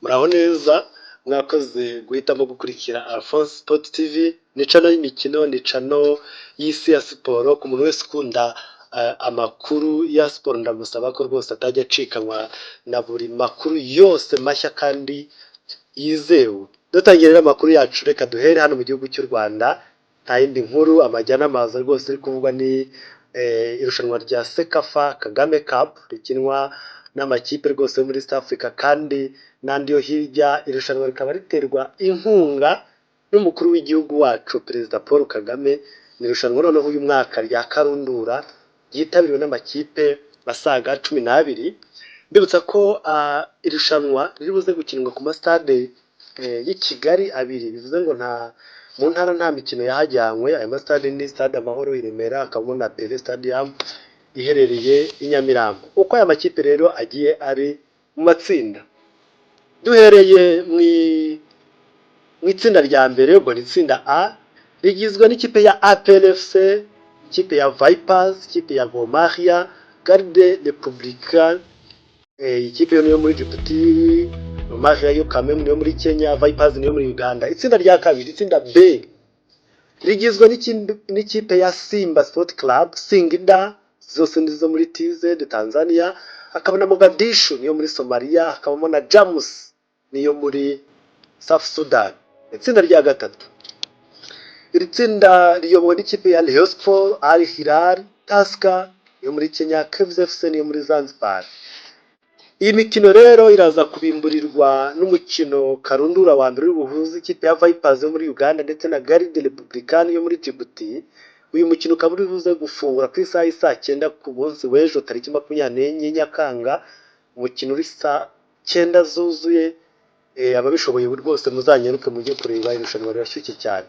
Muraho neza, mwakoze guhitamo gukurikira Alphonse Sport TV, ni channel y'imikino, ni channel y'isi ya siporo. Ku muntu wese ukunda amakuru ya siporo, ndamusaba ko rwose atajya acikanwa na buri makuru yose mashya kandi yizewe. Dutangiye rero amakuru yacu, reka duhere hano mu gihugu cy'u Rwanda. Nta yindi nkuru amajya n'amaza rwose iri kuvugwa ni irushanwa rya CECAFA Kagame Cup rikinwa n'amakipe rwose yo muri East Africa kandi n'andi yo hirya. Irushanwa rikaba riterwa inkunga n'umukuru w'igihugu wacu, Perezida Paul Kagame. Ni irushanwa noneho uyu mwaka rya karundura ryitabiriwe n'amakipe asaga 12. Mbibutsa ko irushanwa riri buze gukinwa ku masitade y'i Kigali abiri, bivuze ngo nta mu ntara nta mikino yahajyanywe. Ayo masitade ni Stade Amahoro i Remera, hakabamo na Pele Stadium iherereye i Nyamirambo. Uko aya makipe rero agiye ari mu matsinda, duhereye mu itsinda rya mbere, ubwo ni itsinda A, rigizwe n'ikipe ya APR FC, ikipe ya Vipers, ikipe ya Gor Mahia, Garde Republican, ikipe yo niyo muri Djibouti, Gor Mahia yo Cameroon niyo muri Kenya, Vipers niyo muri Uganda. Itsinda rya kabiri, itsinda B, rigizwe n'ikipe ya Simba Sport Club, Singida, zose ni zo muri TZ Tanzania, hakaba na Mogadishu niyo muri Somalia, hakabamo na Jamus niyo muri South Sudan. Itsinda rya gatatu, iri tsinda riyobowe n'ikipe ya Rayon Sport, Al Hilal, Tusker yo muri Kenya, Caves FC niyo muri Zanzibar. Iyi mikino rero iraza kubimburirwa n'umukino karundura wa mbere uri buhuze ikipe ya Vipers yo muri Uganda ndetse na Garde Republican yo muri Djibouti. Uyu mukino ukaba uri buze gufungura ku isaha y'i saa 9 ku munsi w'ejo tariki 24 Nyakanga, umukino uri saa 9 zuzuye. Ababishoboye rwose muzanyaruke mujye kureba irushanwa, rirashyushye cyane.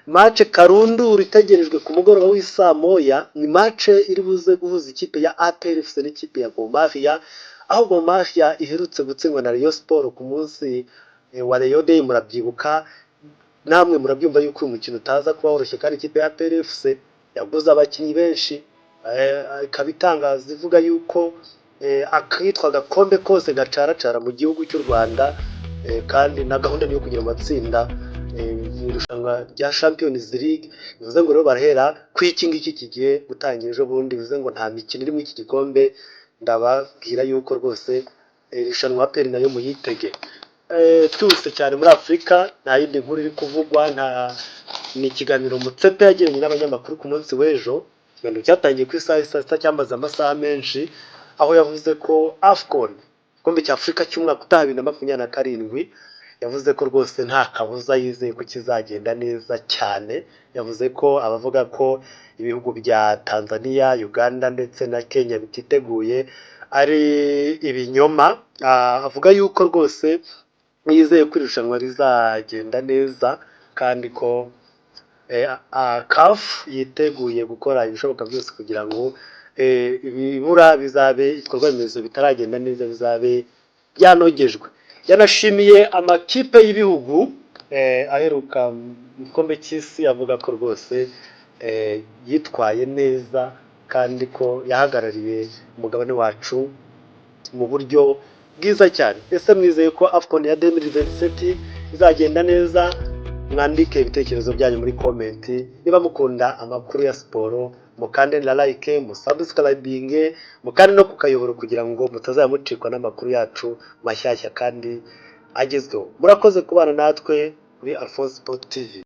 Match karundura itegerejwe ku mugoroba w'isaa 1 ni match iri buze guhuza ikipe ya APR FC n'ikipe ya Gor Mahia, aho Gor Mahia iherutse gutsindwa na Rayon Sport ku munsi wa Rayon Day, murabyibuka. Namwe murabyumva yuko uyu mukino utaza kuba woroshye, kandi ikipe ya APR FC yaguze abakinnyi benshi, ikaba itangaza ivuga yuko akitwa agakombe kose gacaracara mu gihugu cy'u Rwanda, kandi na gahunda ni iyo kugira amatsinda mu irushanwa rya Champions League. Bivuze ngo rero barahera ku iki ngiki kigiye gutangira ejo bundi, bivuze ngo nta mikino iri muri iki gikombe. Ndababwira yuko rwose irushanwa APR nayo muyitege. Twihuse cyane, muri Afurika nta yindi nkuru iri kuvugwa, nta ni ikiganiro Motsepe yagiranye n'abanyamakuru ku munsi w'ejo. Ikiganiro cyatangiye ku isaha ya saa 6, cyamaze amasaha menshi, aho yavuze ko AFCON, igikombe cya Afurika cy'umwaka utaha 2027, yavuze ko rwose nta kabuza yizeye ko kizagenda neza cyane. Yavuze ko abavuga ko ibihugu bya Tanzania, Uganda ndetse na Kenya bititeguye ari ibinyoma. Avuga yuko rwose yizeye ko irushanwa rizagenda neza kandi ko CAF yiteguye gukora ibishoboka byose kugira ngo ibibura bizabe ibikorwa remezo bitaragenda neza bizabe byanogejwe. Yanashimiye amakipe y'ibihugu aheruka mu gikombe cy'isi, avuga ko rwose yitwaye neza kandi ko yahagarariye umugabane wacu mu buryo bwiza cyane. Ese mwizeye ko AFCON ya 2027 izagenda neza? Mwandike ibitekerezo byanyu muri comment. Niba mukunda amakuru ya siporo, mukande na like, musubscribinge, mukande no ku kayoboro kugira ngo mutazajya mucikwa n'amakuru yacu mashyashya kandi agezweho. Murakoze kubana natwe kuri Alphonse Sport TV.